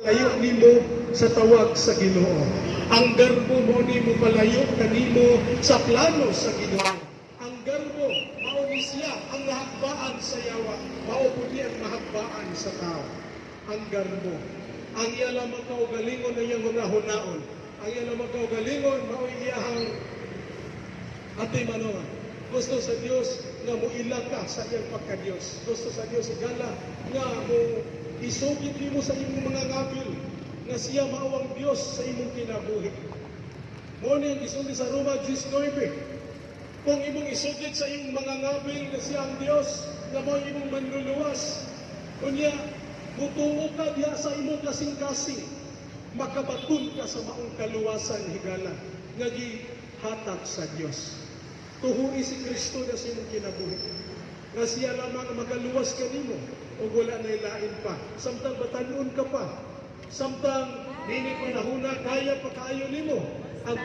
Layo nimo sa tawag sa Ginoo. Ang garbo mao ni mopalayo kanimo sa plano sa Ginoo. Ang garbo mao ni siya ang nahakbaan sa yawa, mao pud ni ang mahakbaan sa tao. Ang garbo. Ang iya lamang kaugalingon na iyang hunahunaon. Ang iya lamang kaugalingon mao iyahang atimanon. Gusto sa Dios nga moila ka sa iyang pagka-Dios. Gusto sa Dios, higala, nga mo isugid nimo sa imong mga ngabil nga siya mao ang Dios sa imong kinabuhi. Mao ni ang gisulti sa Roma 10:9. Kung imong isugid sa imong mga ngabil nga siya ang Dios, nga mao ang imong manluluwas, unya mutuo ka diha sa imong kasing-kasing, makabaton ka sa maong kaluwasan, higala, nga gihatag sa Dios. Tuhui si Kristo na sa imong kinabuhi. Nga siya lamang ang magaluwas kanimo ug wala na lain pa. Samtang batanon ka pa, samtang dili panahona kaya pa kaayo nimo ang